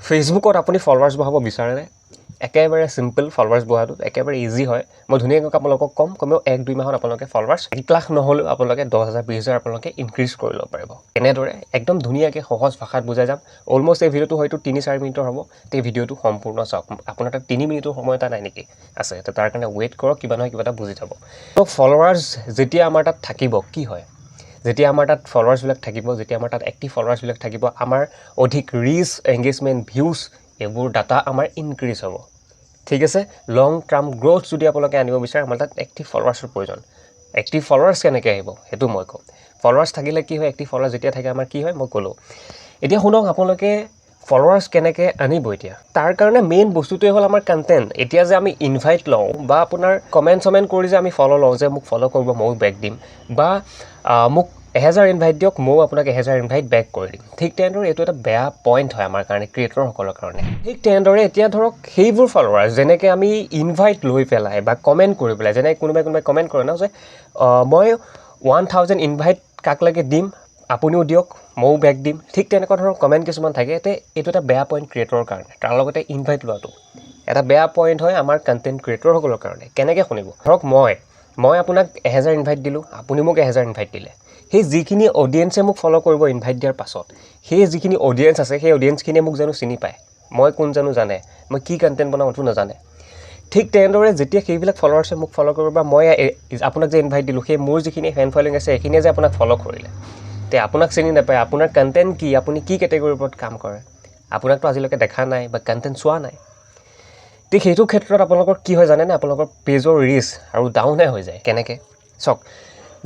ফেচবুকত আপুনি ফলোৱাৰ্ছ বঢ়াব বিচাৰেনে? একেবাৰে চিম্পল, ফলোৱাৰ্ছ বঢ়োৱাটো একেবাৰে ইজি হয়। মই ধুনীয়াকৈ আপোনালোকক ক'ম, কমেও 1-2 মাহত আপোনালোকে ফলোৱাৰ্ছ 1 লাখ নহ'লেও আপোনালোকে 10 হাজাৰ, 20 হাজাৰ আপোনালোকে ইনক্ৰিজ কৰি ল'ব পাৰিব। কেনেদৰে, একদম ধুনীয়াকৈ সহজ ভাষাত বুজাই যাম। অলমষ্ট এই ভিডিঅ'টো হয়তো 3-4 মিনিটৰ হ'ব। এই ভিডিঅ'টো সম্পূৰ্ণ চাওক। আপোনাৰ তাত 3 মিনিটৰ সময় এটা নাই নেকি? আছে। তো তাৰ কাৰণে ৱেইট কৰক, কিবা নহয় কিবা এটা বুজি যাব। তো ফলোৱাৰ্ছ যেতিয়া আমাৰ তাত থাকিব, কি হয়? যেতিয়া আমাৰ তাত ফলোৱাৰ্ছবিলাক থাকিব, যেতিয়া আমাৰ তাত এক্টিভ ফলোৱাৰ্ছবিলাক থাকিব, আমাৰ অধিক ৰিচ, এংগেজমেণ্ট, ভিউজ, এইবোৰ ডাটা আমাৰ ইনক্ৰিজ হ'ব। ঠিক আছে? লং টাৰ্ম গ্ৰ'থ যদি আপোনালোকে আনিব বিচাৰে, আমাৰ তাত এক্টিভ ফলোৱাৰ্ছৰ প্ৰয়োজন। এক্টিভ ফলোৱাৰ্ছ কেনেকৈ আহিব, সেইটো মই ক'ম। ফলোৱাৰ্ছ থাকিলে কি হয়, এক্টিভ ফলোৱাৰ্ছ যেতিয়া থাকে আমাৰ কি হয়, মই ক'লোঁ। এতিয়া শুনক, আপোনালোকে ফলোৱাৰ্ছ কেনেকৈ আনিব এতিয়া? তাৰ কাৰণে মেইন বস্তুটোৱে হ'ল আমাৰ কণ্টেণ্ট। এতিয়া যে আমি ইনভাইট লওঁ বা আপোনাৰ কমেণ্ট চমেণ্ট কৰি যে আমি ফ'ল' লওঁ যে মোক ফ'ল' কৰিব, ময়ো বেক দিম, বা মোক 1000 ইনভাইট দিয়ক, ময়ো আপোনাক 1000 ইনভাইট বেক কৰি দিম, ঠিক তেনেদৰে এইটো এটা বেয়া পইণ্ট হয় আমাৰ কাৰণে, ক্ৰিয়েটৰসকলৰ কাৰণে। ঠিক তেনেদৰে এতিয়া ধৰক সেইবোৰ ফলোৱাৰ্ছ যেনেকৈ আমি ইনভাইট লৈ পেলাই বা কমেণ্ট কৰি পেলাই, যেনে কোনোবাই কোনোবাই কমেণ্ট কৰে ন যে মই 1000 ইনভাইট কাক লাগে দিম, আপুনিও দিয়ক, ময়ো বেক দিম, ঠিক তেনেকুৱা ধৰণৰ কমেণ্ট কিছুমান থাকে। এতিয়া এইটো এটা বেয়া পইণ্ট ক্ৰিয়েটৰৰ কাৰণে। তাৰ লগতে ইনভাইট লোৱাটো এটা বেয়া পইণ্ট হয় আমাৰ কণ্টেণ্ট ক্ৰিয়েটৰসকলৰ কাৰণে। কেনেকৈ শুনিব? ধৰক মই আপোনাক 1000 ইনভাইট দিলোঁ, আপুনি মোক 1000 ইনভাইট দিলে। সেই যিখিনি অডিয়েঞ্চে মোক ফ'ল' কৰিব ইনভাইট দিয়াৰ পাছত, সেই যিখিনি অডিয়েঞ্চ আছে, সেই অডিয়েঞ্চখিনিয়ে মোক জানো চিনি পায়? মই কোন জানো জানে? মই কি কণ্টেণ্ট বনাওঁ এইটো নাজানে। ঠিক তেনেদৰে যেতিয়া সেইবিলাক ফলোৱাৰ্ছে মোক ফ'ল' কৰিব বা মই আপোনাক যে ইনভাইট দিলোঁ, সেই মোৰ যিখিনি ফেন ফলোয়িং আছে, সেইখিনিয়ে যে আপোনাক ফ'ল' কৰিলে, তে আপোনাক চিনি নাপায়, আপোনাৰ কণ্টেণ্ট কি, আপুনি কি কেটেগৰীৰ ওপৰত কাম কৰে, আপোনাকতো আজিলৈকে দেখা নাই বা কণ্টেণ্ট চোৱা নাই। তে সেইটো ক্ষেত্ৰত আপোনালোকৰ কি হয় জানেনে? আপোনালোকৰ পেজৰ ৰিচ আৰু ডাউনহে হৈ যায়। কেনেকৈ চাওক,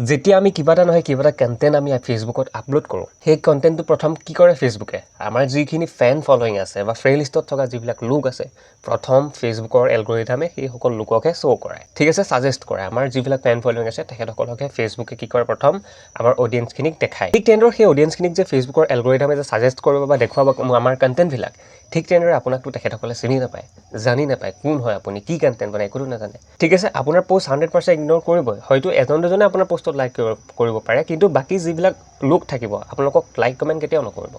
যেতিয়া আমি কিবা এটা নহয় কিবা এটা কণ্টেণ্ট আমি ফেচবুকত আপলোড কৰোঁ, সেই কণ্টেণ্টটো প্ৰথম কি কৰে ফেচবুকে? আমাৰ যিখিনি ফেন ফলোয়িং আছে বা ফ্ৰেণ্ড লিষ্টত থকা যিবিলাক লোক আছে, প্ৰথম ফেচবুকৰ এলগৰিথামে সেইসকল লোককহে শ্ব' কৰায়। ঠিক আছে? ছাজেষ্ট কৰে। আমাৰ যিবিলাক ফেন ফলোয়িং আছে, তেখেতসকলকহে ফেচবুকে কি কৰে, প্ৰথম আমাৰ অডিয়েঞ্চখিনিক দেখায়। ঠিক তেনেদৰে সেই অডিয়েঞ্চখিনিক যে ফেচবুকৰ এলগৰিথামে যে ছাজেষ্ট কৰিব বা দেখুৱাব আমাৰ কণ্টেণ্টবিলাক, ঠিক তেনেদৰে আপোনাকতো তেখেতসকলে চিনি নাপায়, জানি নাপায়, কোন হয় আপুনি, কি কণ্টেণ্ট বনায়, একোতো নাজানে। ঠিক আছে? আপোনাৰ পষ্ট 100% ইগন'ৰ কৰিবই। হয়তো এজন দুজনে আপোনাৰ পষ্টত লাইক কৰিব পাৰে, কিন্তু বাকী যিবিলাক লোক থাকিব, আপোনালোকক লাইক কমেণ্ট কেতিয়াও নকৰিব।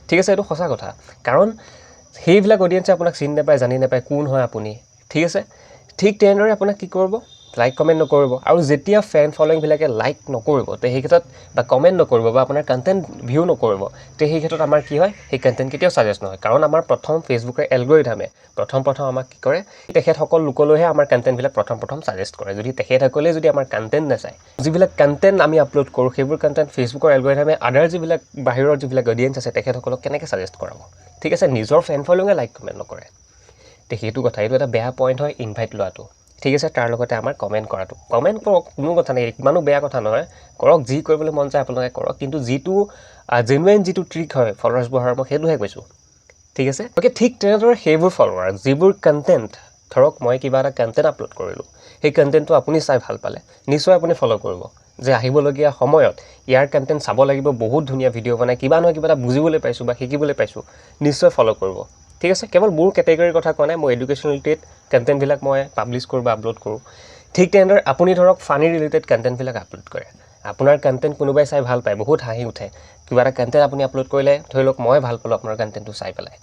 ঠিক আছে? এইটো সঁচা কথা। কাৰণ সেইবিলাক অডিয়েঞ্চে আপোনাক চিনি নাপায়, জানি নাপায় কোন হয় আপুনি। ঠিক আছে? ঠিক তেনেদৰে আপোনাক কি কৰিব? লাইক কমেণ্ট নকৰিব। আৰু যেতিয়া ফেন ফলোয়িংবিলাকে লাইক নকৰিব, তে সেই ক্ষেত্ৰত বা কমেণ্ট নকৰিব বা আপোনাৰ কণ্টেণ্ট ভিউ নকৰিব, তে সেই ক্ষেত্ৰত আমাৰ কি হয়? সেই কণ্টেণ্ট কেতিয়াও ছাজেষ্ট নহয়। কাৰণ আমাৰ প্ৰথম ফেচবুকৰ এলগৰিথামে প্ৰথম প্ৰথম আমাক কি কৰে? তেখেতসকল লোকলৈহে আমাৰ কণ্টেণ্টবিলাক প্ৰথম প্ৰথম ছাজেষ্ট কৰে। যদি তেখেতসকলে যদি আমাৰ কণ্টেণ্ট নাচায়, যিবিলাক কণ্টেণ্ট আমি আপলোড কৰোঁ, সেইবোৰ কণ্টেণ্ট ফেচবুকৰ এলগৰিথামে আদাৰ যিবিলাক বাহিৰৰ যিবিলাক অডিয়েঞ্চ আছে, তেখেতসকলক কেনেকৈ ছাজেষ্ট কৰাব? ঠিক আছে? নিজৰ ফেন ফলোয়িঙে লাইক কমেণ্ট নকৰে। তে সেইটো কথা, এইটো এটা বেয়া পইণ্ট হয় ইনভাইট লোৱাটো। ঠিক আছে? তাৰ লগতে আমাৰ কমেণ্ট কৰাটো। কমেণ্ট কৰক, কোনো কথা নাই, ইমানো বেয়া কথা নহয়। কৰক, যি কৰিবলৈ মন যায় আপোনালোকে কৰক। কিন্তু যিটো জেনুৱেন, যিটো ট্ৰিক হয় ফলোৱাৰ্ছ বঢ়াৰ, মই সেইটোহে কৈছোঁ। ঠিক আছে? অ'কে। ঠিক তেনেদৰে সেইবোৰ ফলোৱাৰ যিবোৰ কণ্টেণ্ট, ধৰক মই কিবা এটা কণ্টেণ্ট আপলোড কৰিলোঁ, সেই কণ্টেণ্টটো আপুনি চাই ভাল পালে, নিশ্চয় আপুনি ফ'ল' কৰিব যে আহিবলগীয়া সময়ত ইয়াৰ কণ্টেণ্ট চাব লাগিব, বহুত ধুনীয়া ভিডিঅ' বনাই, কিবা নহয় কিবা এটা বুজিবলৈ পাইছোঁ বা শিকিবলৈ পাইছোঁ, নিশ্চয় ফ'ল' কৰিব। ঠিক আছে? কেৱল মোৰ কেটেগৰীৰ কথা কোৱা নাই। মই এডুকেশ্যন ৰিলেটেড কণ্টেণ্টবিলাক মই পাব্লিছ কৰোঁ বা আপলোড কৰোঁ। ঠিক তেনেদৰে আপুনি ধৰক ফানী ৰিলেটেড কণ্টেণ্টবিলাক আপলোড কৰে, আপোনাৰ কণ্টেণ্ট কোনোবাই চাই ভাল পায়, বহুত হাঁহি উঠে, কিবা এটা কণ্টেণ্ট আপুনি আপলোড কৰিলে, ধৰি লওক মই ভাল পালোঁ আপোনাৰ কণ্টেণ্টটো চাই পেলাই,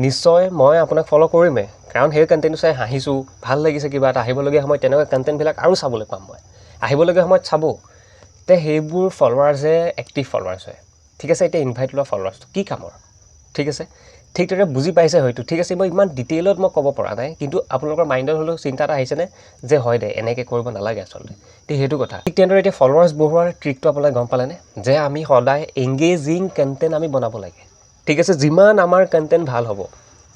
নিশ্চয় মই আপোনাক ফ'ল' কৰিমেই। কাৰণ সেই কণ্টেণ্টটো চাই হাঁহিছোঁ, ভাল লাগিছে কিবা এটা, আহিবলগীয়া সময়ত তেনেকুৱা কণ্টেণ্টবিলাক আৰু চাবলৈ পাম মই, আহিবলগীয়া সময়ত চাব। তে সেইবোৰ ফলোৱাৰ্ছে এক্টিভ ফলোৱাৰ্ছ হয়। ঠিক আছে? এতিয়া ইনভাইট লোৱা ফলোৱাৰ্ছটো কি কামৰ? ঠিক আছে? ঠিক তেনেদৰে বুজি পাইছে হয়তো। ঠিক আছে, মই ইমান ডিটেইলত মই ক'ব পৰা নাই, কিন্তু আপোনালোকৰ মাইণ্ডত হ'লেও চিন্তা এটা আহিছেনে যে হয় দে, এনেকৈ কৰিব নালাগে আচলতে? তে সেইটো কথা। ঠিক তেনেদৰে এতিয়া ফলোৱাৰ্ছ বঢ়োৱাৰ ট্ৰিকটো আপোনালোকে গম পালেনে? যে আমি সদায় এংগেজিং কণ্টেণ্ট আমি বনাব লাগে। ঠিক আছে? যিমান আমাৰ কণ্টেণ্ট ভাল হ'ব,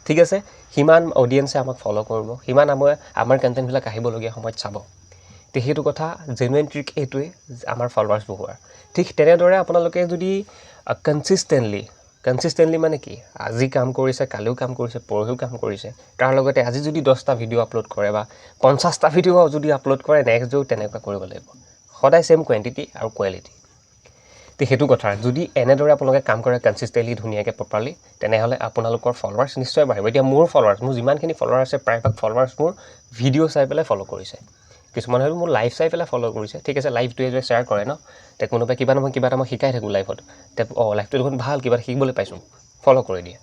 ঠিক আছে, সিমান অডিয়েঞ্চে আমাক ফ'ল' কৰিব, সিমান আমাৰ কণ্টেণ্টবিলাক আহিবলগীয়া সময়ত চাব। তে সেইটো কথা, জেনুৱেন ট্ৰিক এইটোৱে আমাৰ ফলোৱাৰ্ছ বঢ়োৱাৰ। ঠিক তেনেদৰে আপোনালোকে যদি কনচিষ্টেণ্টলি, কনচিষ্টেণ্টলি মানে কি, আজি কাম কৰিছে, কালিও কাম কৰিছে, পৰহিও কাম কৰিছে, তাৰ লগতে আজি যদি 10টা ভিডিঅ' আপলোড কৰে বা 50টা ভিডিঅ' যদি আপলোড কৰে, নেক্সট ডেও তেনেকুৱা কৰিব লাগিব, সদায় ছেইম কুৱেণ্টিটি আৰু কোৱালিটি। তে সেইটো কথা, যদি এনেদৰে আপোনালোকে কাম কৰে কনচিষ্টেণ্টলি, ধুনীয়াকৈ, প্ৰপাৰলি, তেনেহ'লে আপোনালোকৰ ফলোৱাৰ্ছ নিশ্চয় বাঢ়িব। এতিয়া মোৰ ফলোৱাৰ্ছ, মোৰ যিমানখিনি ফলোৱাৰ আছে, প্ৰায়ভাগ ফলোৱাৰ্ছ মোৰ ভিডিঅ' চাই পেলাই ফ'ল' কৰিছে। কিছুমান হয়তো মোৰ লাইভ চাই পেলাই ফ'ল' কৰিছে। ঠিক আছে? লাইভটোৱে যে শ্বেয়াৰ কৰে ন, তে কোনোবাই কিবা নহয় কিবা এটা মই শিকাই থাকোঁ লাইভত, তে অঁ, লাইভটো দেখোন ভাল, কিবা এটা শিকিবলৈ পাইছোঁ, ফ'ল' কৰি দিয়ে।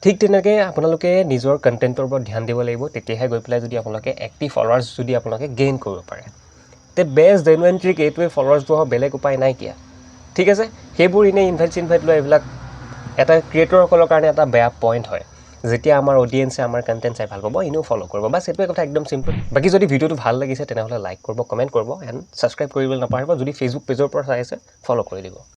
ঠিক তেনেকৈ আপোনালোকে নিজৰ কণ্টেণ্টৰ ওপৰত ধ্যান দিব লাগিব, তেতিয়াহে গৈ পেলাই যদি আপোনালোকে এক্টিভ ফলোৱাৰ্ছ যদি আপোনালোকে গেইন কৰিব পাৰে। তে বেষ্ট জেনুৱেন ট্ৰিক এইটোৱে, ফলোৱাৰ্ছ বঢ়োৱা বেলেগ উপায় নাইকিয়া, ঠিক আছে? সেইবোৰ এনেই ইনভাইট চিনভাইট লোৱা, এইবিলাক এটা ক্ৰিয়েটৰসকলৰ কাৰণে এটা বেয়া পইণ্ট হয়। যেতিয়া আমাৰ অডিয়েঞ্চে আমাৰ কণ্টেণ্ট চাই ভাল পাব, এনেও ফ'ল' কৰিব, বাছ, সেইটোৱে কথা, একদম চিম্পল। বাকী যদি ভিডিঅ'টো ভাল লাগিছে, তেনেহ'লে লাইক কৰিব, কমেণ্ট কৰিব এণ্ড ছাবস্ক্ৰাইব কৰিবলৈ নাপাহৰিব। যদি ফেচবুক পেজৰ পৰা চাই আছে, ফ'ল' কৰি দিব।